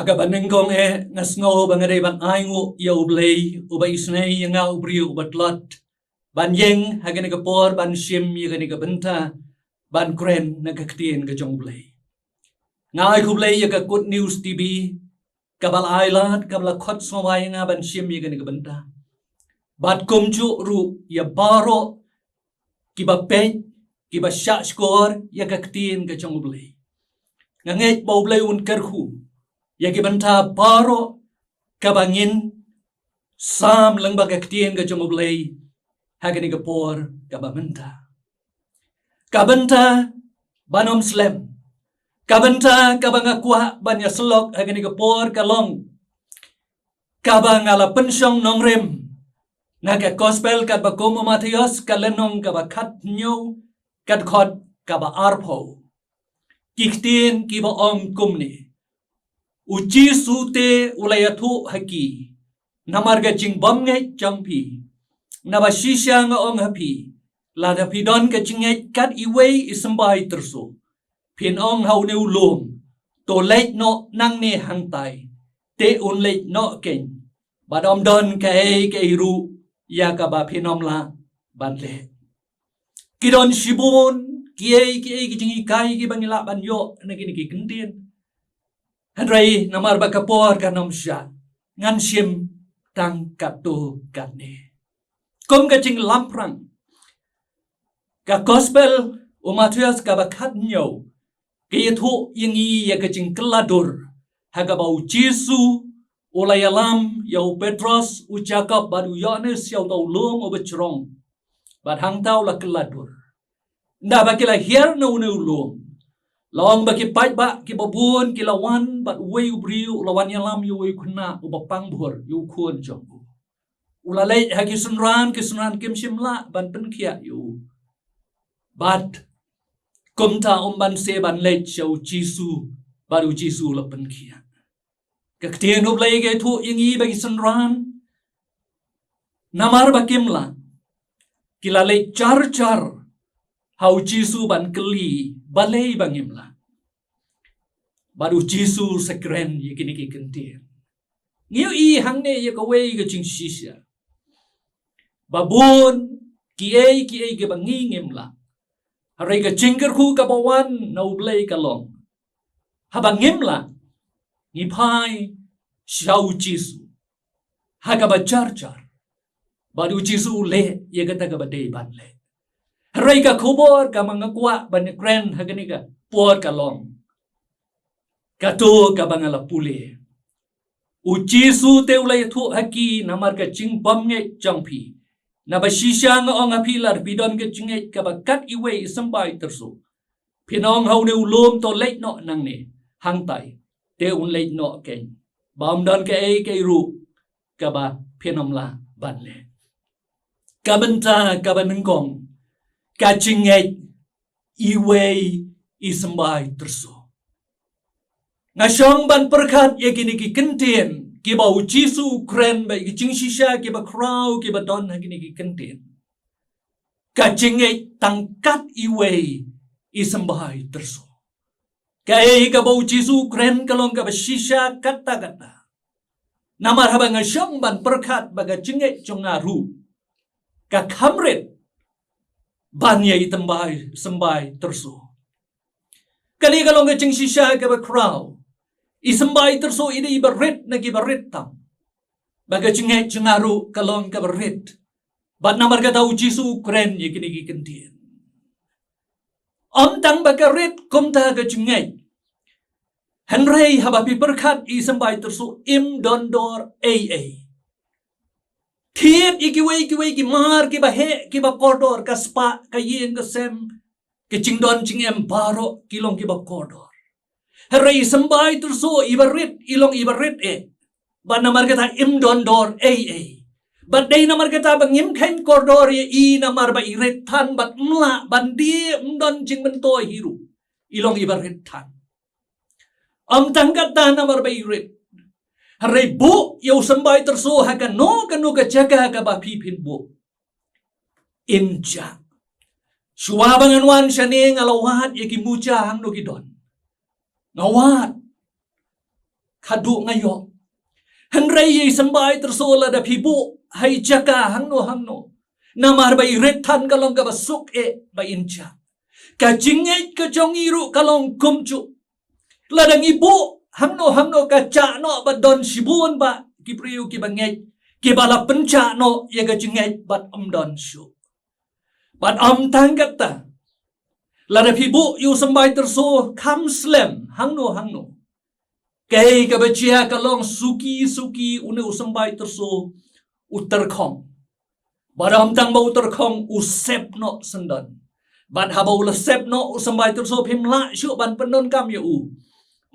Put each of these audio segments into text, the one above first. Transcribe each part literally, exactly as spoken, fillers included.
Kaba nyngkong eh, nga sngew ba nga dei ban ai nguh ïa U Blei uba isynei ïa nga u briew uba tlot ban ïeng ha kane ka por ban shim ïa kane ka bynta ban kren na ka ktien ka jong U Blei. Nga ai khublei ïa ka Good News T V kaba la ai lad, kaba la khot sngewbha ïa nga ban shim ïa kane ka bynta. Bad kumjuh ruh ïa baroh kiba peit, kiba shah shkor ïa ka ktien ka jong U Blei. Nga ngeit ba U Blei un kyrkhu ïa ki bynta baroh kaba ngin sam lyngba ka ktien ka jong U Blei ha kane ka por kaba mynta. Ka bynta ban ym slem, ka bynta kaba nga kwah ban ïasyllok ha kane ka por ka long kaba nga la pynshong nongrim na ka Gospel katba kum u Mathaios, ka lynnong kaba khathynñiew, ka dkhot kaba arphew. Ki ktien kiba ong kumne: U Jisu te u la ïathuh ha ki, namar ka jingbymngeit jong phi. Naba shisha nga ong ha phi, lada phi don ka jingngeit kat iwei i symbai tyrso, phin ong ha une u lum, to leit noh nangne hangtai, te un leit noh keiñ. Bad ym don kaei kaei ruh ïa kaba phin ym lah ban leh. Ki don shibun kiei kiei ki jinghikai kiba ngi lah ban ïoh na kine ki ktien. Hynrei namar ba ka por kan ym shah, ngan shim tang katto katne. Kum ka jinglamphrang, ka Gospel u Mathaios kaba khathynñiew ka ïathuh ïa ngi ïa ka jingkylla dur ha kaba U Jisu u la ïalam ïa u Petros, u Jakob bad u Ïoannis ïa uta u lum uba jrong. Bad hangta u la kylla dur. Ynda ba ki la hiar na une u lum, la ong ba ki paidbah kiba bun ki la wan bad uwei u briew u la wan ïalam ïa uwei u khynnah uba pang bhur ïa u khun jong u. U la leit ha ki synran, ki synran kim shym lah ban pynkhiah ïa u. Bad kumta um banse ban leit sha U Jisu, bad U Jisu u la pynkhiah. Ka ktien U Blei ka ïathuh ïa ngi ba ki synran, namar ba kim lah, ki la leit jar jar ha U Jisu ban kylli balei ba ngim lah. Bad U Jisu u sa kren ïa kine ki ktien. Ngi ïohi hangne ïa kawei ka jingshisha ba bun kiei kiei kiba ngi ngim lah. Hynrei ka jingkyrkhu kaba wan na U Blei ka long, haba ngim lah, ngi phai sha U Jisu ha kaba jar jar, bad U Jisu u leh ïa kata kaba dei ban leh. Hynrei ka khubor kaba nga kwah ban ïakren ha kane ka por ka long kato kaba nga la pule: U Jisu te u la ïathuh ha ki, namar ka jingbymngeit jong phi. Naba shisha nga ong ha phi, lada phi don ka jingngeit kaba kat iwei i symbai tyrso, phin ong ha une u lum, to leit noh nangne hangtai, te un leit noh keiñ. Bad ym don kaei kaei ruh kaba phin ym lah ban leh. Ka bynta kaba nyngkong, ka jingngeit iwei i symbai tyrso. Nga shong ban pyrkhat ïa kine ki ktien kiba U Jisu u kren bad ïa ki jingshisha kiba khraw kiba don ha kine ki ktien. Ka jingngeit tang kat iwei i symbai tyrso. Kaei kaba U Jisu u kren ka long kaba shisha katta katta. Namar haba nga shong ban pyrkhat bad ka jingngeit jong nga ruh, ka kham rit ban ïa i symbai, symbai tyrso. Kane ka long ka jingshisha kaba khraw. I symbai tyrso i dei iba rit na kiba rit tam. Bad ka jingngeit jong nga ruh ka long kaba rit. Bad namar kata U Jisu u kren ïa kine ki ktien. Ym tang ba ka rit kumta ka jingngeit, hynrei haba phi pyrkhat i symbai tyrso im don dor ei ei. Thied ïa kiwei kiwei ki mar kiba heh kiba kordor, ka spah, ka ïing ka sem, ka jingdon jingem baroh ki long kiba kordor. Hynrei i symbai tyrso iba rit i long iba rit eh. Bad namar kata im don dor ei ei. Bad dei namar kata ba ngim kheiñ kordor ïa i, namar ba i rit than bad ym lah ban die, ym don jingmyntoi hi ruh. I long iba rit than. Ym tang kata namar ba i rit, hynrei buh ïa u symbai tyrso ha kano kano ka jaka kaba phi phin buh. Ynda shuwa ba ngan wan shane nga la wad ïa ki muja hangno ki don. Nga wad. haduh nga ïoh. Hynrei ïa i symbai tyrso lada phi buh ha i jaka hangno hangno, namar ba i rit than ka long kaba suk eh ba in jah. Ka jingngeit ka jong i ruh ka long kumjuh. Lada ngi buh hangno hangno ka jah noh bad don shibun ba ki briew kiba ngeit, kiba la pynjah noh ïa ka jingngeit bad ym don shuh. Bad ym tang katta, lada phi buh ïa u symbai tyrso kham slem hangno hangno, kaei kaba jia ka long suki suki une u symbai tyrso u tyrkhong. Bad ym tang ba u tyrkhong, u sep noh syndon. Bad haba u la sep noh u symbai tyrso, phim lah shuh ban pyndonkam ïa u.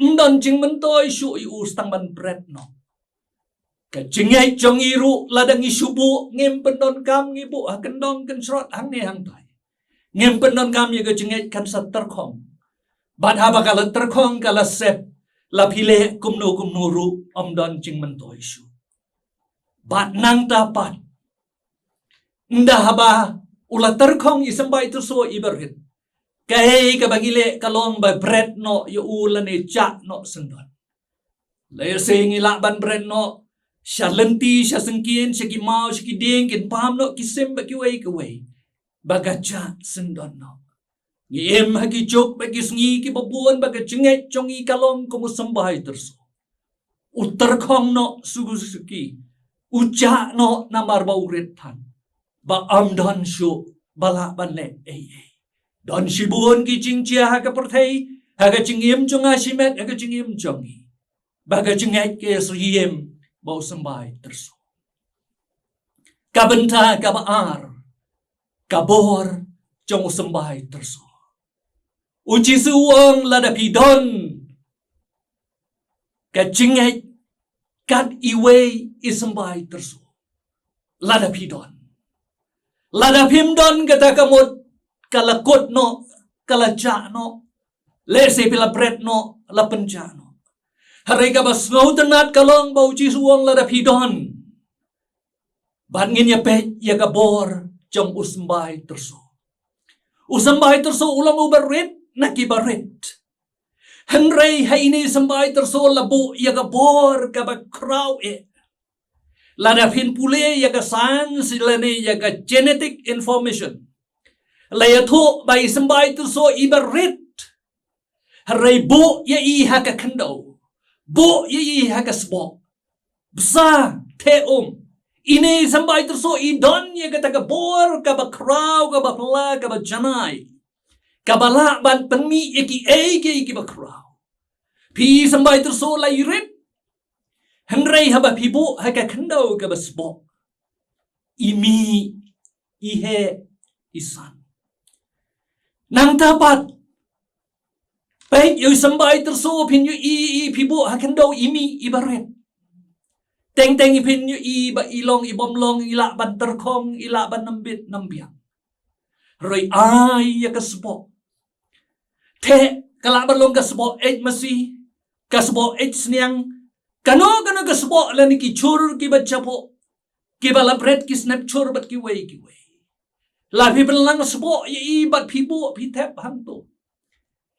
Ym don jingmyntoi shuh ïa u tang ban bret noh. Ka jingngeit jong ngi ruh lada ngi shu buh, ngim pyndonkam, ngi buh ha kyndong kynshrot hangne hangtai, ngim pyndonkam ïa ka jingngeit, kan sa tyrkhong. Bad haba ka la tyrkhong, ka la sep, la phi leh kumno kumno ruh ym don jingmyntoi shuh. Bad nangta pat, ynda haba u la tyrkhong i symbai tyrso iba rit, kaei kaba ngi leh ka long ba bret noh ïa u lane jah noh syndon. Lehse ngi lah ban bret noh sha lynti, sha syngkien, sha ki maw, sha ki dieng, kin pam noh ki sim bad kiwei kiwei, ba ka jah syndon noh. Ngi im ha ki juk bad ki sngi kiba bun ba ka jingngeit jong ngi ka long kum u symbai tyrso. U tyrkhong noh suki suki, u jah noh namar ba u rit than, ba ym don shuh ba lah ban leh ei ei. Don shibun ki jingjia ha ka pyrthei, ha ka jingim jong nga shimet, ha ka jingim jong ngi, ba ka jingngeit ka ïasyriem bad u symbai tyrso. Ka bynta kaba ar, ka bor jong u symbai tyrso. U Jisu u ong, lada phi don ka jingngeit kat iwei i symbai tyrso, lada phi don. Lada phim don, kata ka mut ka la kut noh, ka la jah noh. Lehse phi la bret noh, la pynjah noh. Hynrei kaba sngewtynnat ka long ba u Jisu u ong, lada phi don, bad ngin ïa peit ïa ka bor jong u symbai tyrso. U symbai tyrso u long uba rit na kiba rit. Hynrei ha ine i symbai tyrso la buh ïa ka bor kaba khraw eh. Lada phin pule ïa ka science lane ïa ka genetic information, la ïathuh ba i symbai tyrso iba rit, hynrei buh ïa i ha ka khyndew, buh ïa i ha ka sboh, bsa, theh um, ine i symbai tyrso i don ïa kata ka bor kaba khraw, kaba phylla, kaba janai, kaba lah ban pynmih ïa kiei kiei kiba khraw. Phi i symbai tyrso la i rit, hynrei haba phi buh ha ka khyndew kaba sboh, i mih, i heh, i san. Nangta pat, peit ïa u symbai tyrso, phin ïohi i, phi buh ha khyndew, i mih iba rit. Teng teng i phin ïohi ba i long i bym long, i lah ban tyrkhong, i lah ban nambit nambiang. Hynrei ai ïa ka sboh. Theh ka lah ban long ka sboh eit masi, ka sboh eit sniang, kano kano ka sboh lane ki jhur kiba jaboh, kiba la bret ki snep jhur bad kiwei kiwei. La phi pynlang sboh ïa i bad phi buh, phi thep hangto,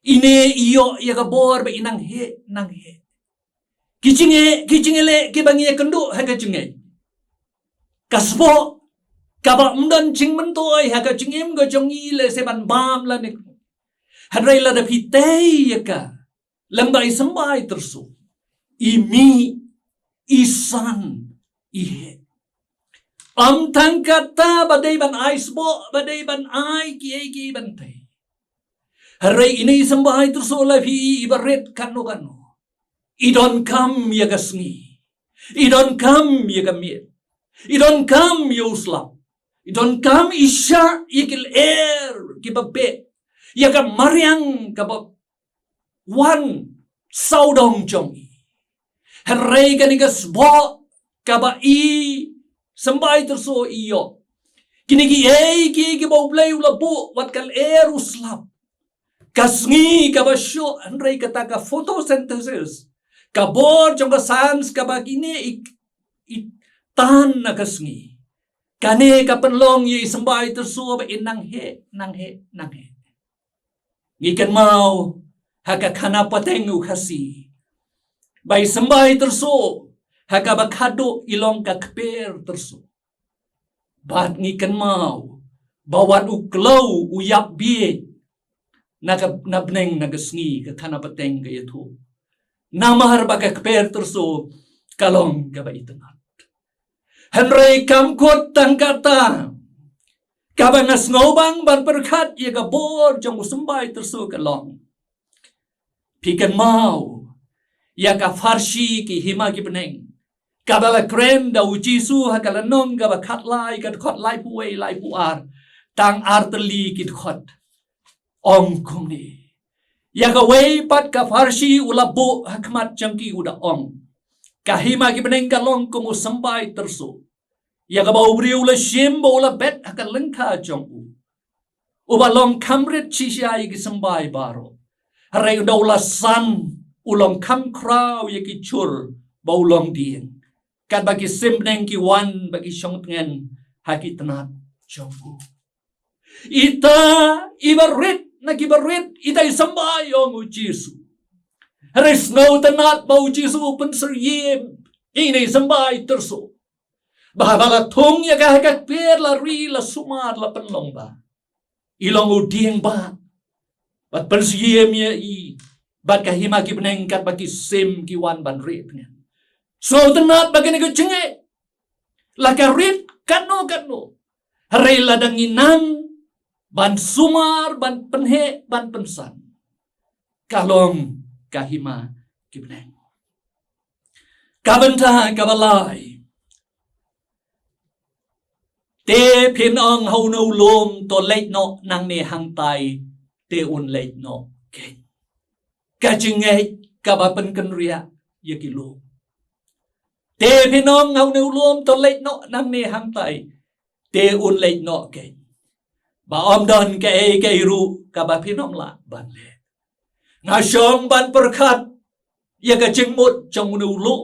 ine i ïoh ïa ka bor ba i nang heh nang heh. Ki jingeh, ki jingeh leh kiba ngi ïakynduh ha ka jingeh. Ka sboh kaba ym don jingmyntoi ha ka jingim ka jong ngi, lehse ban bam lane. Hynrei lada phi tei ïa ka lyngba i symbai tyrso, i mih, i san, i heh. Ym tang kata ba dei ban ai sboh, ba dei ban ai kiei kiei ban tei. Hynrei ine i symbai tyrso, la phi i iba rit kano kano, i donkam ïa ka sngi, i donkam ïa ka miet, i donkam ïa u slap, i donkam, i shah ïa ki lyer kiba beh, ïa ka mariang kaba wan sawdong jong i. Hynrei kane ka sboh kaba i symbai tyrso i ïoh, kine kiei kiei kiba U Blei u la buh, wat ka lyer, u slap, ka sngi kaba shuh, hynrei kata ka photosynthesis, ka bor jong ka science kaba kine i, i tan na ka sngi, kane ka pynlong ïa i symbai tyrso ba in nang heh, nang heh, nang heh. Ngi kynmaw ha ka khana pateng u Khasi, ba i symbai tyrso ha kaba khadduh i long ka kper tyrso. Bad ngi kynmaw ba wat u kloi u ïap bieit na ka, na bneng na ka sngi, ka khana pateng ka ïathuh. Namar ba ka kper tyrso ka long kaba itynnad. Hynrei kam kut tang katta, kaba nga sngewbang ban pyrkhat ïa ka bor jong u symbai tyrso ka long, phi kynmaw ïa ka pharshi ki hima ki bneng, kaba la kren da u Jisu ha ka lynnong kaba khatlai, ka dkhot laiphew wei, laiphew ar, tang ar tylli ki dkhot. Ong kumne. Ïa kawei pat ka pharshi u la buh ha khmat jong ki, u da ong, ka hima ki bneng ka long kum u symbai tyrso, ïa kaba u briew u la shim ba u la bet ha ka lyngkha jong u, uba long kham rit shisha ïa ki symbai baroh. Hynrei ynda u la san, u long kham khraw ïa ki jhur ba u long dieng, katba ki sim bneng ki wan bad ki shong tngen ha ki tnat jong u. Ita iba rit na kiba rit, ita i symbai, ong u Jisu. Hynrei sngewtynnad ba u Jisu u pynsyriem ïa ine i symbai tyrso, ba haba la thung ïa ka ha ka kper, la ri, la sumar, la pynlong ba i long u dieng ba, bad pynsyriem ïa i bad ka hima ki bneng katba ki sim ki wan ban rieh tngen. Sngewtynnad ba kane ka jingeh, la ka rit katno katno, hynrei lada ngi nang ban sumar, ban pynheh, ban pynsan, ka long ka hima ki bneng. Ka bynta kaba lai. Te phin ong ha une u lum, to leit noh nangne hangtai, te un leit noh keiñ. Ka jingngeit kaba pynkynriah ïa ki lum. Te phin ong ha une u lum, to leit noh nangne hangtai, te un leit noh keiñ. Ba ym don kaei kaei ruh kaba phin ym lah ban leh. Nga shong ban pyrkhat ïa ka jingmut jong une u lum.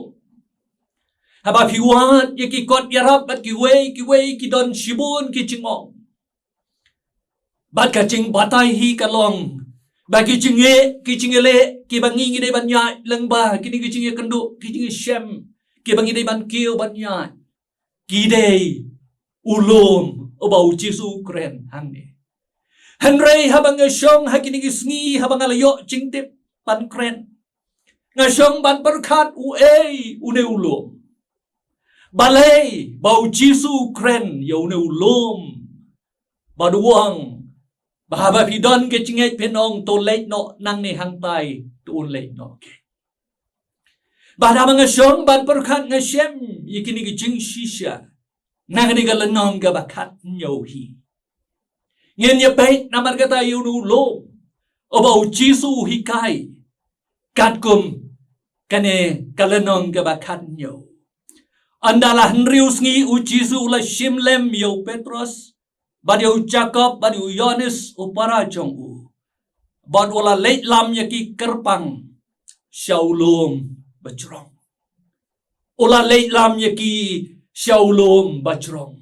Haba phi wad ïa ki kot ïarap bad kiwei kiwei, ki don shibun ki jingong. Bad ka jingbatai hi ka long ba ki jingeh, ki jingeh leh kiba ngi ngi dei ban ïaid lyngba, kine ki jingeh kynduh, ki jingeh shem kiba ngi dei ban kiew ban ïaid, ki dei u lum uba u Jisu u kren hangne. Hynrei haba nga shong ha kine ki sngi, haba nga la ïoh jingtip ban kren, nga shong ban pyrkhat uei une u lum. Balei ba u Jisu u kren ïa une u lum, bad u ong ba haba phi don ka jingngeit phin ong, to leit noh nangne hangtai, to un leit noh keiñ. Bad haba nga shong ban pyrkhat, nga shem ïa kine ki jingshisha na kane ka lynnong kaba khathynñiew hi. Ngin ïa peit namar kata ïa une u lum uba u Jisu u hikai katkum kane ka lynnong kaba khathynñiew. Ynda la hynriew sngi u Jisu u la shim lem ïa u Petros, bad ïa u Jakob, bad ïa u Ïoannis u para jong u, bad u la leit lam ïa ki kyrpang sha u lum bajrong. U la leit lam ïa ki sha u lum bajrong.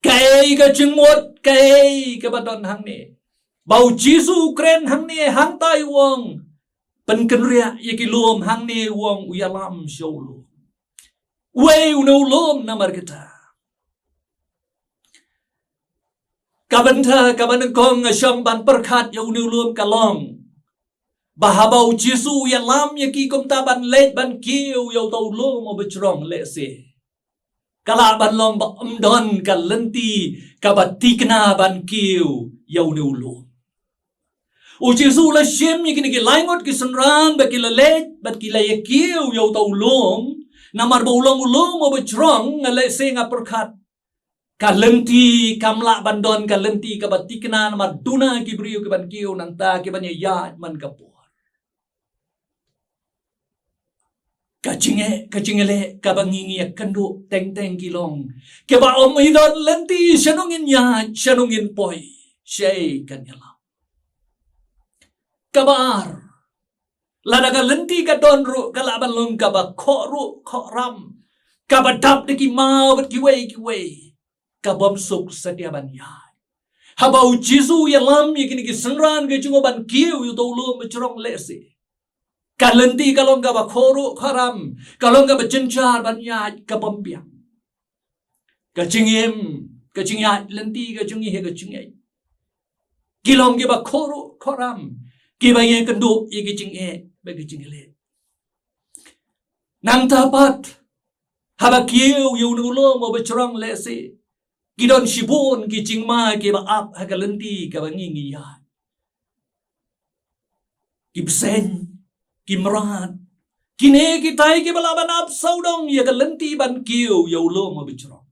Kaei ka jingmut, kaei kaba don hangne, ba u Jisu u kren hangne, hangtai u ong, pynkynriah ïa ki lum, hangne u ong u ïalam sha u lum. Uei une u lum namar kata? Ka bynta kaba nyngkong nga shong ban pyrkhat ïa une u lum ka long ba haba u Jisu u ïalam ïa ki kumta ban leit ban kiew ïa uta u lum uba jrong, lehse ka lah ban long ba ym don ka lynti kaba thikna ban kiew ïa une u lum. U Jisu u la shim ïa kine ki lai ngut ki synran ba ki la leit bad ki la ïa kiew ïa uta u lum, namar ba u long u lum uba jrong. Nga lehse nga pyrkhat ka lynti kam lah ban don ka lynti kaba thikna namar duna ki briew kiban kiew nangta, kiban ïaid man ka por. Ka jingeh, ka jingeh leh kaba ngi ngi ïa kynduh teng teng ki long kiba ym i don lynti shano ngin ïaid, shano ngin poi, shaei kan ïalam. Kaba ar, lada ka lynti ka don ruh ka lah ban long kaba khoh ruh khoh ram, kaba dap da ki maw bad kiwei kiwei, ka bym suk satia ban ïaid. Haba u Jisu u ïalam ïa kine ki synran ka jong u ban kiew ïa uta u lum bajrong, lehse Ka lynti ka long kaba khoro khoram, ka long kaba jynjar ban ïaid, kaba ym biang. Ka jingim, ka jingïaid lynti ka jong ngi ha ka jingngeit, ki long kiba khoro khoram, kiba ïakynduh ïa ki jingeh bad ki jingeh. Nangta pat, haba kiew ïa une u lum uba jrong lehse ki don shibun ki jingma kiba ap ha ka lynti kaba ngi ngi ïaid. Ki bseiñ, ki mrad, kine kitai kiba lah ban ap sawdong ïa ka lynti ban kiew ïa u lum uba jrong.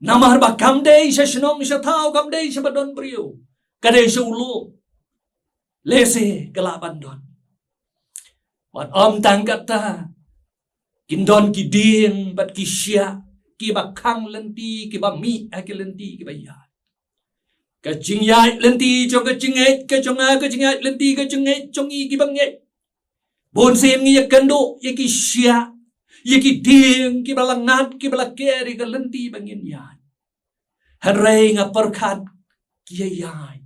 Namar ba kam dei sha shnong sha thaw, kam dei sha ba don briew, ka dei sha u lum lehse ka lah ban don. Wat ym tang katta, kin don ki dieng bad ki shiah kiba khang lynti, kiba mih ha ki lynti kiba ïaid. Ka jingïaid lynti jong ka jingngeit ka jong nga, ka jingïaid lynti ka jingngeit jong ngi kiba ngeit, bunsien ngi ïakynduh ïa ki shiah, ïa ki dieng kiba la ngat, kiba la ker ïa ka lynti ba ngin ïaid. Hynrei nga pyrkhat ki ïaid,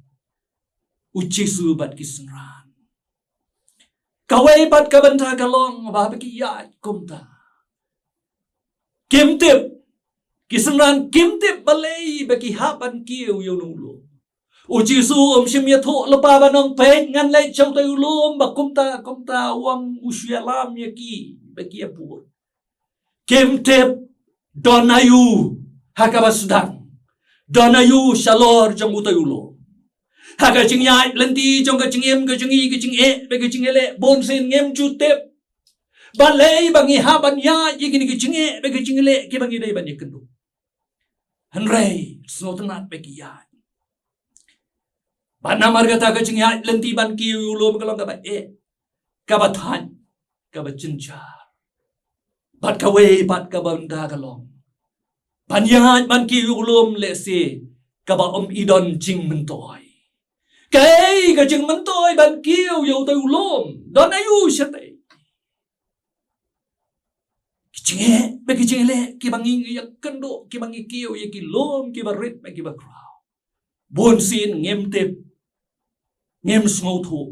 u Jisu bad ki synran. Kawei pat ka bynta ka long ba haba ki ïaid kumta, kim tip, ki synran kim tip balei ba ki hap ban kiew ïa une u lum. U Jisu um shym ïathuh lypa ban ong, peit, ngan leit sha utai u lum ba kumta kumta, u ong u shu ïalam ïa ki ba ki ïabud. Kim tip don aïu ha kaba sdang, don aïu shalor jong utai u lum. Ha ka jingïaid lynti jong ka jingim ka jong ngi, ka jingeh bad ka jingeh leh, bunsien ngim ju tip balei ba ngi hap ban ïaid ïa kine ki jingeh bad ki jingeh leh kiba ngi dei ban ïakynduh. Hynrei sngewtynnat ba ki ïaid. Bad namar kata ka jingïaid lynti ban kiew ïa u lum ka long kaba eh, kaba thait, kaba jynjar. Bad kawei pat ka bynta ka long ban ïaid ban kiew ïa u lum lehse kaba ym i don jingmyntoi. Kaei ka jingmyntoi ban kiew ïa utai u lum? Don aïu shatei? Ki jingeh bad ki jingeh leh kiba ngi ngi ïakynduh, kiba ngi kiew ïa ki lum kiba rit bad kiba khraw, bunsien ngim tip, ngim sngewthuh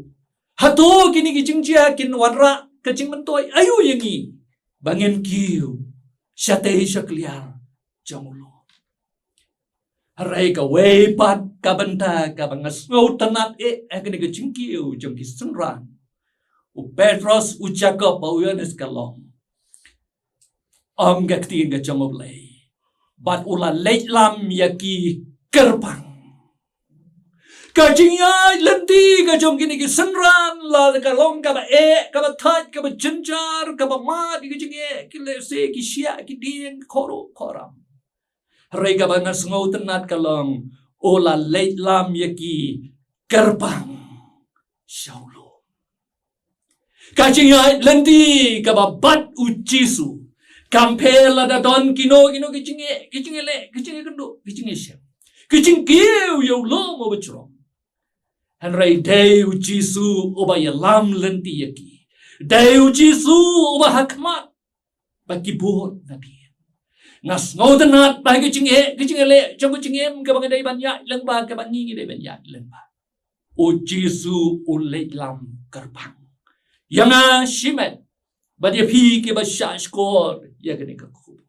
hato kine ki jingjia kin wanrah ka jingmyntoi aïu ïa ngi ba ngin kiew shatei sha kliar jong u lum. Hynrei kawei pat ka bynta kaba nga sngewtynnat eh ha kane ka jingkiew jong ki synran, u Petros, u Jakob bad u Ïoannis ka long, ong ka ktien ka jong U Blei, bad u la leit lam ïa ki kyrpang. Ka jingïaid lynti ka jong kine ki synran la ka long kaba eh, kaba thait, kaba jynjar, kaba mad ïa ki jingeh, ki lehse ki shiah, ki dieng, khoro khoram. Hynrei kaba nga sngewtynnat ka long, u la leit lam ïa ki kyrpang sha u lum. Ka jingïaid lynti kaba bad u Jisu kam pher lada don kino kino ki jingeh, ki jingeh leh, ki jingeh kynduh, ki jingeh shem, ki jingkiew ïa u lum uba jrong. Hynrei dei u Jisu uba ïalam lynti ïa ki. Dei u Jisu uba hakhmat ba ki bud nadien. Nga sngewtynnat ba ha ki jingeh, ki jingeh leh jong ka jingim kaba nga dei ban ïaid lyngba, kaba ngi ngi dei ban ïaid lyngba, u Jisu u leit lam kyrpang ïa nga shimet bad ïa phi kiba shah shkor ïa kane ka khubor.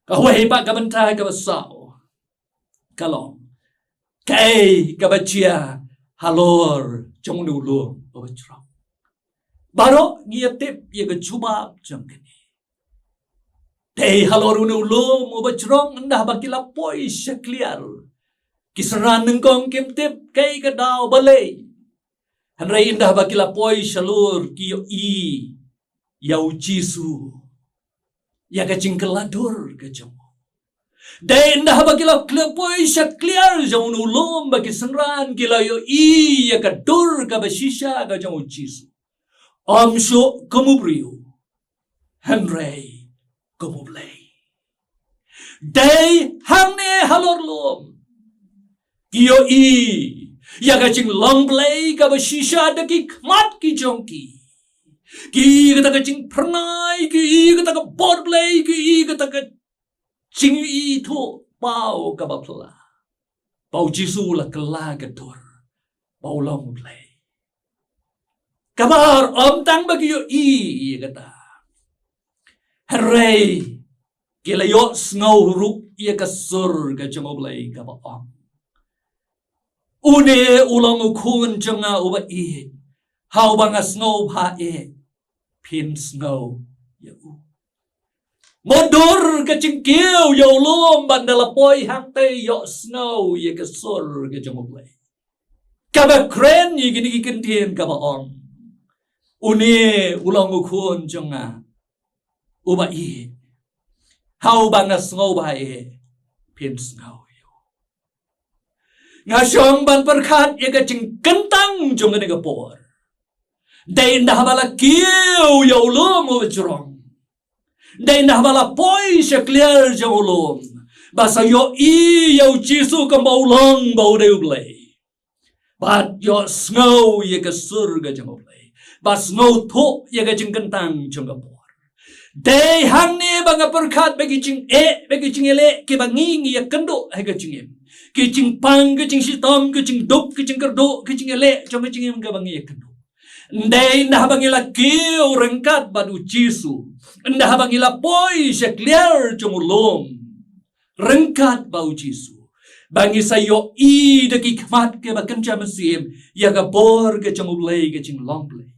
Kawei pat ka bynta kaba saw ka long, kaei kaba jia halor jong une u lum uba jrong? Baroh ngi ïa tip ïa ka jubab jong kane. Dei halor une u lum uba jrong, ynda ba ki la poi sha kliar, ki synran nyngkong kim tip kaei ka daw balei. Hynrei ynda ba ki la poi shalor ki ïohi ïa u Jisu, ïa ka jingkylla dur ka jong u. Dei ynda ba ki la poi sha kliar jong une u lum ba ki synran ki la ïohi ïa ka dur kaba shisha ka jong u Jisu. Ym shuh kum u briew, hynrei kum U Blei. Dei hangne halor lum ki ïohi ïa ka jinglong Blei kaba shisha da ki khmat ki jong ki. Ki ïohi kata ka jingphyrnai, ki ïohi kata ka bor Blei, ki ïohi kata ka jingïohi thuh paw kaba phylla, ba u Jisu u la kylla ka dur ba u long U Blei. Namar ym tang ba ki ïohi ïa kata, hynrei ki la ïohsngew ruh ïa ka sur ka jong U Blei kaba ong, "Une u long u khun jong nga uba ïeit, ha uba nga sngewbha ïeit, phin sngew ïa u." Mutdur ka jingkiew ïa u lum ba ynda la poi hangtei ïohsngew ïa ka sur ka jong U Blei kaba kren ïa kine ki kyntien kaba ong, "Une u long u khun jong nga uba ïeit, ha uba nga sngewbha ïeit, phin sngew ïa u." Nga shong ban pyrkhat ïa ka jingkyntang jong kane ka por. Dei ynda haba la kiew ïa u lum uba jrong, dei ynda haba la poi sha kliar jong u lum, ba sa ïohi ïa U Jisu kumba u long ba u dei U Blei, bad ïohsngew ïa ka sur ka jong U Blei, bad sngewthuh ïa ka jingkyntang jong ka por. Dei hangne ba nga pyrkhat ba ki jingeh, ba ki jingïaleh kiba ngi ngi ïakynduh ha ka jingim, ki jingpang, ki jingshitom, ki jingduk, ki jingkyrduh, ki jingïaleh jong ka jingim kaba ngi ïakynduh, dei ynda haba ngi la kiew ryngkat bad U Jisu, ynda haba ngi la poi sha kliar jong u lum ryngkat bad U Jisu, ba ngi sa ïohi da ki khmat kiba kynja mynsiem ïa ka bor ka jong U Blei, ka jinglong Blei.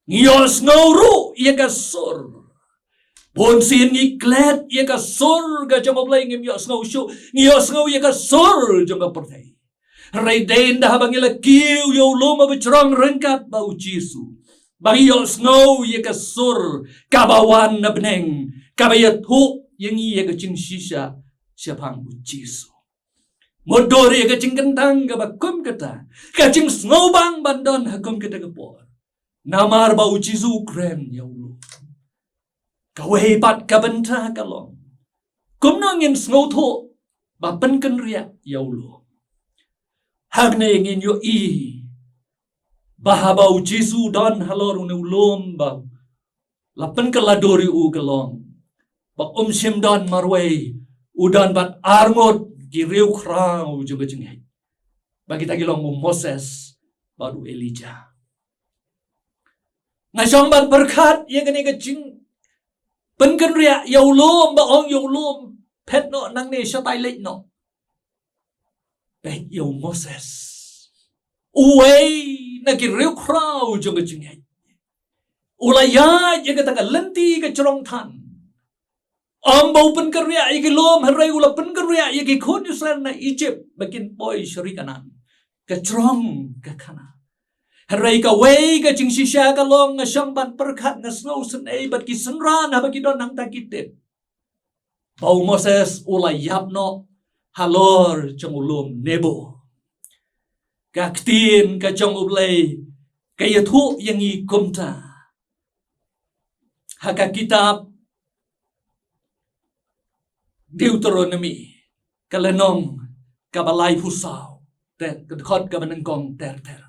Ngi ïohsngew ruh ïa ka sur. Bunsien ngi klet ïa ka sur ka jong U Blei, ngim ïohsngew shuh, ngi ïohsngew ïa ka sur jong ka pyrthei. Hynrei dei ynda haba ngi la kiew ïa u lum uba jrong ryngkat bad U Jisu, ba ngi ïohsngew ïa ka sur kaba wan na bneng, kaba ïathuh ïa ngi ïa ka jingshisha shaphang U Jisu. Mutdur ïa ka jingkyntang kaba kum kata, ka jingsngewbang ban don ha kum kata ka por, namar ba U Jisu u kren ïa u lum. Kawei pat ka bynta ka long, kumno ngin sngewthuh ba pynkynriah ïa u lum? Hangne ngin ïohi ba haba U Jisu u don halor une u lum ba la pynkylla dur ïa u, ka long ba um shym don marwei, u don bad arngut ki riewkhraw jong ka jingngeit, ba kita ki long u Moses bad u Elijah. Nga shong ban pyrkhat ïa kane ka jingpynkynriah ïa u lum, ba ong ïa u lum, "Phet noh nangne, shatai leit noh." Peit ïa u Moses, uwei na ki riewkhraw jong ka jingngeit, u la ïaid ïa kata ka lynti ka jrong than. Ym ba u pynkynriah ïa ki lum, hynrei u la pynkynriah ïa ki khun Israel na Egypt ba kin poi sha ri Kanaan, ka jrong ka khana. Hynrei kawei ka jingshisha ka long, nga shong ban pyrkhat, nga sngewsynei bad ki synran haba ki don hangta ki tip ba u Moses u la ïap noh halor jong u lum Nebo. Ka ktien ka jong U Blei ka ïathuh ïa ngi kumta ha ka kitab Deuteronomi, ka lynnong kaba laiphew saw, te, ka dkhot kaba nyngkong ter ter.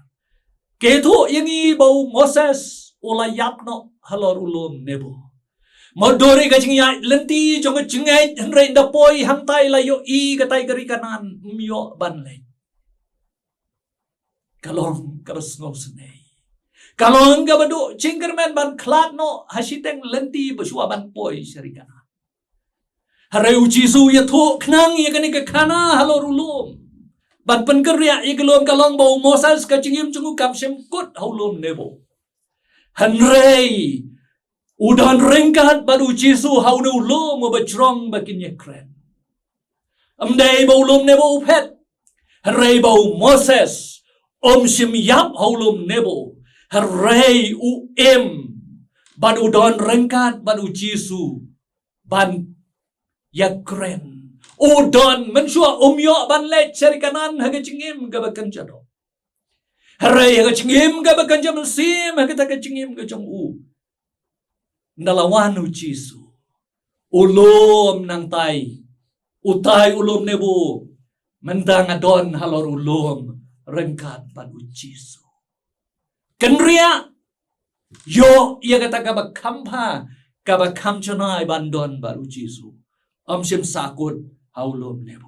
Ka ïathuh ïa ngi ba u Moses u la ïap noh halor u lum Nebo. Mutdur ïa ka jingïaid lynti jong ka jingngeit, hynrei ynda poi hangtai la ïohi katai ka ri Kanaan, ym ïoh ban leit. Ka long kaba sngewsynei, ka long kaba duh jingkyrmen ban khlad noh ha shiteng lynti ba shuwa ban poi sha ri Kanaan. Hynrei u Jisu u ïathuh khnang ïa kane ka khana halor u lum, ban pynkynriah ïa ka lum, ka long ba u Moses ka jingim jong u kam shym kut ha u lum Nebo. Hynrei u don ryngkat bad u Jisu ha une u lum uba jrong ba kin ïakren. Ym dei ba u lum Nebo u phet, hynrei ba u Moses um shym ïap ha u lum Nebo, hynrei u im bad u don ryngkat bad u Jisu ban ïakren. U don mynshuwa, um ïoh ban leit sha ri Kanaan ha ka jingim kaba kynja doh, hynrei ha ka jingim kaba kynja mynsiem, ha kata ka jingim ka jong u, ynda la wan u Jisu, u lum nangtai, utai u lum Nebo, mynta nga don halor u lum ryngkat bad u Jisu. Kynriah, ïoh ïa kata kaba kham bha, kaba kham janai ban don bad u Jisu. Ym shym sahkut ha u lum Nebo.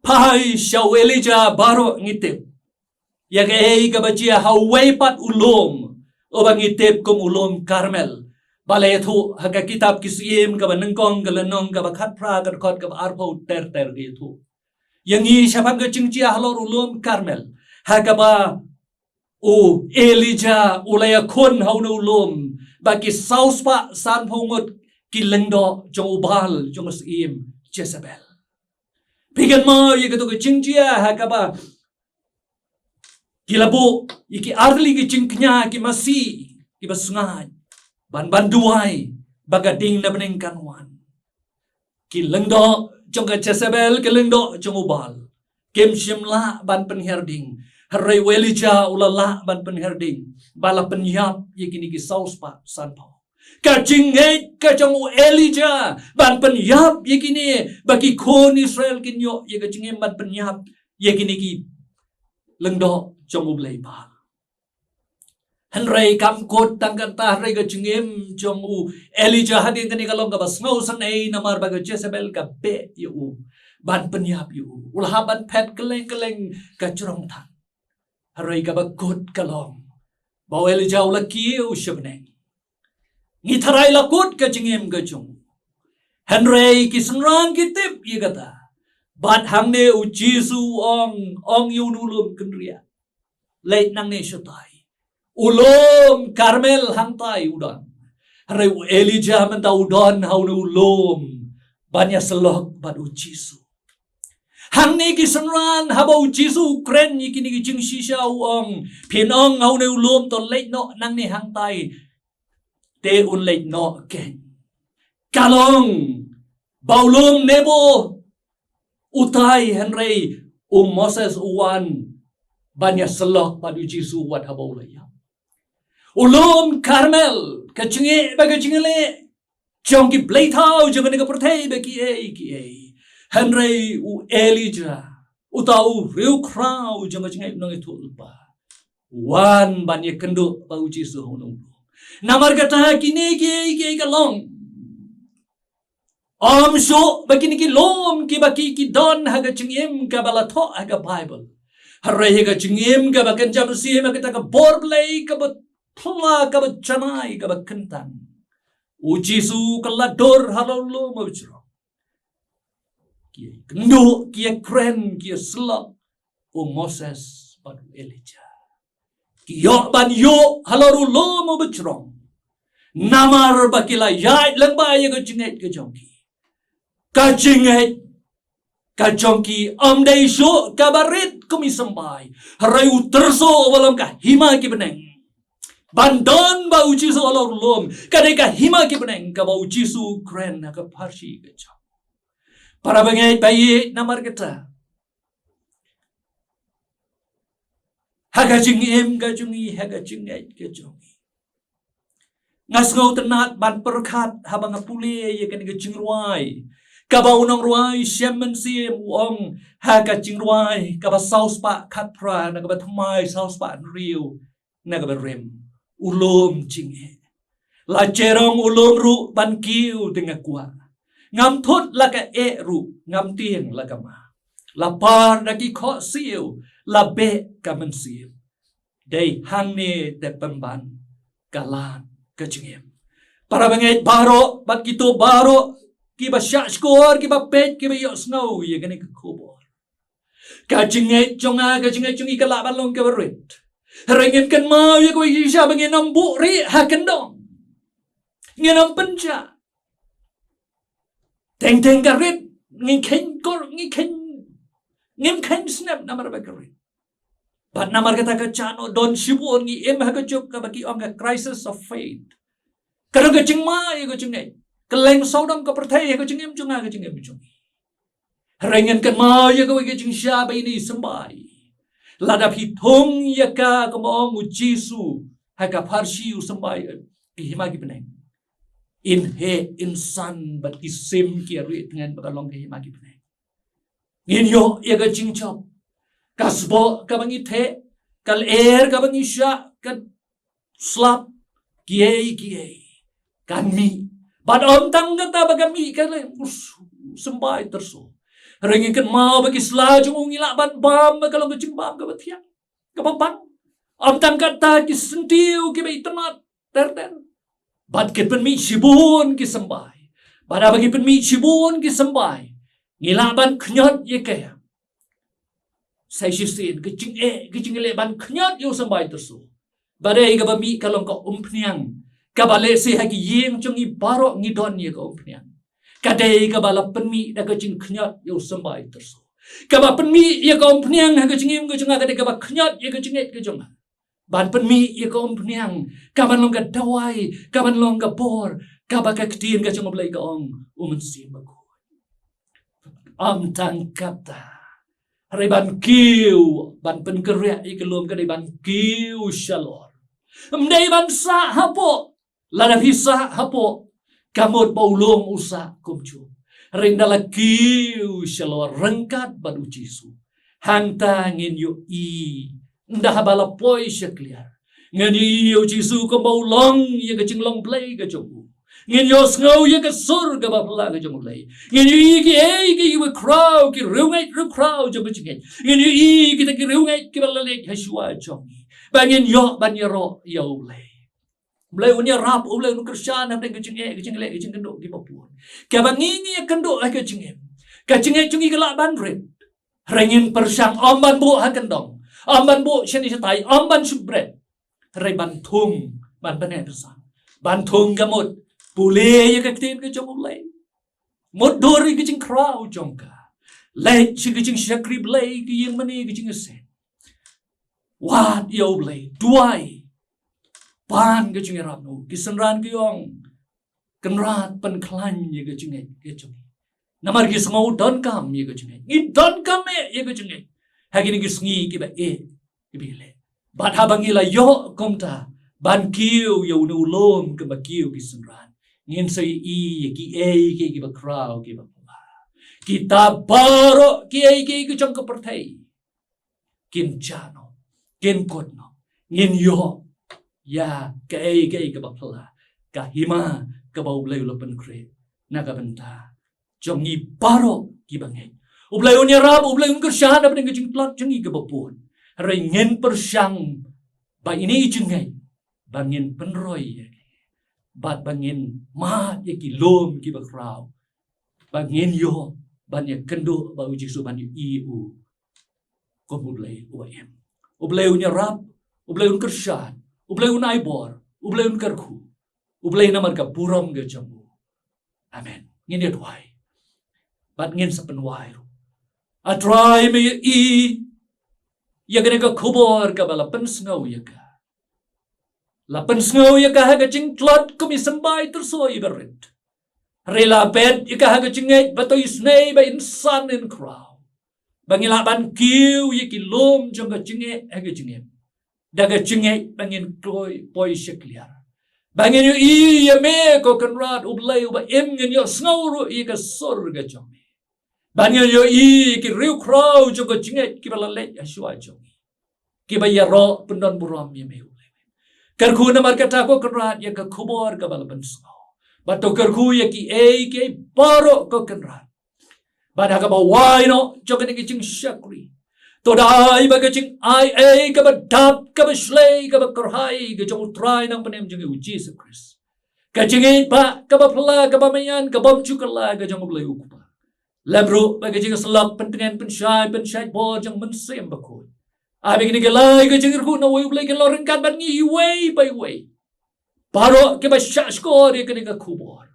Phai sha u Elijah baroh ngi tip ïa kaei kaba jia ha uwei pat u lum, uba ngi tip kum u lum Karmel, ba la ïathuh ha ka kitab Ki Syiem kaba nyngkong, ka lynnong kaba khatphra, ka dkhot kaba arphew ter ter, ka ïathuh ïa ngi shaphang ka jingjia halor u lum Karmel, ha kaba u Elijah u la ïakhun ha une u lum ba ki saw spah sanphew ngut ki lyngdoh jong u Baal, jong ka syiem Jezebel. Phi kynmaw ïa kato ka jingjia ha kaba ki la buh ïa ki artylli ki jingkñia, ki masi kiba sngaid, ban, ban duwai ba ka ding na bneng kan wan. Ki lyngdoh jong ka Jezebel, ki lyngdoh jong u Baal, kim shym lah ban pynhiar ding. Hynrei u Elijah u la lah ban pynhiar ding, ba la pynïap ïa kine ki saw spah sanphew. Ka jingngeit ka jong u Elijah ban pynïap ïa kine, ba ki khun Israel kin ïoh ïa ka jingim ban pynïap ïa kine ki lyngdoh jong u blei Baal. Hynrei kam kut tang kata, hynrei ka jingim jong u Elijah hadien kane ka long kaba sngewsynei, namar ba ka Jezebel ka beh ïa u ban pynïap ïa u. U la hap ban phet kylleng kylleng ka jrong than. Hynrei kaba kut ka long ba u Elijah u la kiew sha bneng. Ngi tharai la kut ka jingim ka jong u. Hynrei ki synran ki tip ïa kata. Bad hangne u Jisu u ong, ong ïa une u lum kynriah, leit nangne shatai. U lum Karmel hangtai u don. Hynrei u Elijah mynta u don ha une u lum ban ïasyllok bad u Jisu. Hangne ki synran, haba u Jisu u kren ïa kine ki jingshisha, u ong, phin ong ha une u lum, to leit noh nangne hangtai, te un leit noh keiñ. Ka long ba u lum Nebo u tai, hynrei u Moses u wan ban ïasyllok bad u Jisu wat haba u la ïap. U lum Karmel, ka jingeh bad ka jingïaleh jong ki blei thaw jong kane ka pyrthei ba kiei kiei. Hynrei u Elijah, uta u riewkhraw jong ka jingngeit u nongïathuhlypa, wan ban ïakynduh bad u Jisu ha une u lum. Namar kata kine kiei kiei ka long, ym shuh ba kine ki lum kiba ki, ki don ha ka jingim kaba la thoh ha ka Baibl. Hynrei ha ka jingim kaba kynja mynsiem, ha kata ka bor Blei kaba pla, kaba janai, kaba kyntang, u Jisu ka la dur halor u lum u bajrong. Ki ïakynduh, ki ïakren, ki ïasyllok u Moses bad u Elijah. Ki ïoh ban ïuh halor u lum u bajrong. Namar ba ki la ïaid lyngba ïa ka jingngeit ka jong ki. Ka jingngeit ka jong ki ym dei shuh kaba rit kum i symbai. Hynrei u tyrso uba long ka hima ki bneng, ban don bad u Jisu halor u lum, ka dei ka hima ki bneng kaba u Jisu u kren ha ka pharshi ka jong u. Para bangeit ba ïeit, namar kata ha ka jingim ka jong ngi, ha ka jingngeit ka jong ngi, nga sngewtynnat ban pyrkhat haba nga pule ïa kane ka jingrwai kaba u nongrwai Shem Mynsiem u ong ha ka jingrwai kaba saw spah khatphra, na kaba thymmai saw spah hynriew, na kaba rim. U lum jingeh. La jerong u lum ruh ban kiew te nga kwah. Ngam thut la ka eh ruh, ngam tieng la ka ma. La par da ki khohsiew, la beh ka mynsiem. Dei hangne te pynban ka lad ka jingim. Para bangeit baroh bad kito baroh kiba shahshkor, kiba peit, kiba ïohsngew ïa kane ka khubor, ka jingngeit jong nga, ka jingngeit jong ngi ka lah ban long kaba rit. Hynrei ngin kynmaw ïa kawei ka jingshisha, ba ngin ym buhrieh ha kyndong. Ngin ym pynjah. Teng teng ka rit, ngin kheiñ kor, ngin kheiñ, ngin kheiñ snep namar ba ka rit. Bad namar kata ka jia noh don shibun ngi im ha ka juk kaba ki ong ka crisis of faith. Ka don ka jingma ïa ka jingngeit. Kylleng sawdong ka pyrthei ha ka jingim jong nga, ka jingim jong ngi. Hynrei ngin kynmaw ïa kawei ka jingshisha ba ine i symbai, lada phi thung ïa ka, kumba ong u Jisu ha ka pharshi, u symbai, eh, ki hima ki bneng, in heh in san bad ki sim ki ïa rieh tngen ba ka long ka hima ki bneng. Ngin ïoh ïa ka jingjop. Ka sboh kaba ngi theh, ka lyer kaba ngi shah, ka slap, kiei kiei kan mih. Bad ym tang kata ba kan mih, kan leh, us, symbai tyrso. Hynrei ngin kynmaw ba ki sla jong u ngi lah ban bam ba ka long ka jingbam kaba thiang. kaba bang. Ym tang katta, ki syntiew kiba itynnad ter ter. Bad ki pynmih shibun ki symbai. Bad haba ki pynmih shibun ki symbai, ngi lah ban khñiot ïa ka, sa shisien ka jingeh, ka jingeh ban khñiot ïa u symbai tyrso. Ba dei kaba mih ka long ka umphniang, kaba lehse ha ki ïing jong ngi baroh ngi don ïa ka umphniang. Ka dei kaba la pynmih da ka jingkhñiot ïa u symbai tyrso. Kaba pynmih ïa ka umphniang ha ka jingim ka jong nga ka dei kaba khñiot ïa ka jingngeit ka jong nga. Ban pynmih ïa ka umphniang, kaban long ka dawai, kaban long ka bor, kaba ka ktien ka jong U Blei ka ong, U Mynsiem Bakhuid. Ym tang katta, hynrei ban kiew, ban pynkynriah ïa ka lum ka dei ban kiew shalor. Ym dei ban sah hapoh, lada phi sah hapoh, ka mut ba u lum u sah kumjuh. Hynrei ynda la kiew shalor ryngkat bad U Jisu, hangta ngin ïohi, ynda haba la poi sha kliar, ngin ïohi ïa U Jisu kumba u long ïa ka jinglong Blei ka jong u. Ngin ïohsngew ïa ka sur kaba phylla ka jong U Blei. Ngin ïohi kiei kiei kiba khraw, ki riewngeit riewkhraw jong ka jingngeit. Ngin ïohi kita ki riewngeit kiba la leit ha shuwa jong ngi. Ba ngin ïoh ban ïaroh ïa U Blei. U Blei un ïarap, U Blei un kyrshan hapdeng ka jingeh, ka jingleh, ka jingkynduh kiba bun. Kaba ngi, ngi ïakynduh ha ka jingim, ka jingeh jong ngi ka lah ban rit. Hynrei ngin pyrshang ym ban buh ha kyndong, ym ban buh shane shatai, ym ban shu bret. Hynrei ban thung, ban byneng bynsan. Ban thung ka mut pule ïa ka ktien ka jong U Blei. Mutdur ïa ka jingkhraw jong ka. Leit sha ka jingshakri Blei, ka ïing mane, ka jingïaseng. Wad ïa U Blei, duwai. Pan ka jingïarap na u. Ki synran ki ong, Kynrad, pynkhlaiñ ïa ka jingngeit ka jong ngi. Namar ki sngew donkam ïa ka jingngeit. Ngi donkam eh ïa ka jingngeit ha kine ki sngi kiba eh, kiba ïaleh. Bad haba ngi la ïoh kumta ban kiew ïa une u lum kumba kiew ki synran, ngin sa ïohi ïa kiei kiei kiba khraw kiba phylla. Kita baroh kiei kiei ki jong ka pyrthei kin jah noh, kin kut noh. Ngin ïoh ïa kaei kaei kaba phylla, ka hima kaba U Blei u la pynkhreh na ka bynta jong ngi baroh kiba ngeit. U Blei un ïarap, U Blei un kyrshan hapdeng ka jingtlot jong ngi kaba bun. Hynrei ngin pyrshang ba ine i jingngeit ba ngin pynroi ïa ki, bad ba ngin mad ïa ki lum kiba khraw, ba ngin ïoh ban ïakynduh bad U Jisu, ban ïohi ïa u kum U Blei uba im. U Blei un ïarap, U Blei un kyrshan, U Blei un ai bor, U Blei un kyrkhu, U Blei namar ka burom ka jong u. Amen. Ngin ïa duwai bad ngin sa pynwai ruh. A Trai, me ïohi ïa kane ka khubor kaba la pynsngew ïa ka. La pynsngew ïa ka ha ka jingtlot kum i symbai tyrso iba rit. Hynrei la bet ïa ka ha ka jingngeit ba to isynei ba insan in khraw, ba ngi lah ban kiew ïa ki lum jong ka jingeh ha ka jingim. Da ka jingngeit ba ngin kloi poi sha kliar, ba ngin ïohi ïa me ko Kynrad U Blei uba im, ngin ïohsngew ruh ïa ka sur ka jong me. Ba ngin ïohi ïa ki riewkhraw jong ka jingngeit kiba la leit ha shuwa jong ngi, kiba ïaroh pyndonburom ïa me U Blei. Kyrkhu namar kata ko Kynrad ïa ka khubor kaba la pynsngew. Bad to kyrkhu ïa kiei kiei baroh ko Kynrad. Bad ha kaba wai noh jong kane ka jingshakri, to da ai ba ka jingai ei kaba dap, kaba shlei, kaba kyrhai ka jong U Trai Nongpynim jong ngi U Jisu Khrist, ka jingïeit ba kaba phylla, kaba maïan, ka bym ju kylla ka jong U Blei U Kpa, lem ruh bad ka jingïasyllok pyntngen pynshai pynshait bor jong U Mynsiem Bakhuid. Ai ba kine ki lai ka jingkyrkhu na uwei U Blei kin long ryngkat bad ngi iwei pa iwei. Baroh kiba shah shkor ïa kane ka khubor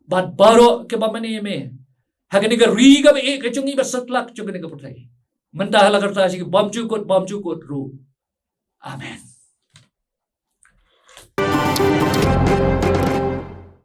bad baroh kiba mane ïa me ha kane ka ri kaba ïeit ka jong ngi, ba satlak jong kane ka pyrthei, mynta ha la ka rta sha ki bymjukut bymjukut ruh. Amen.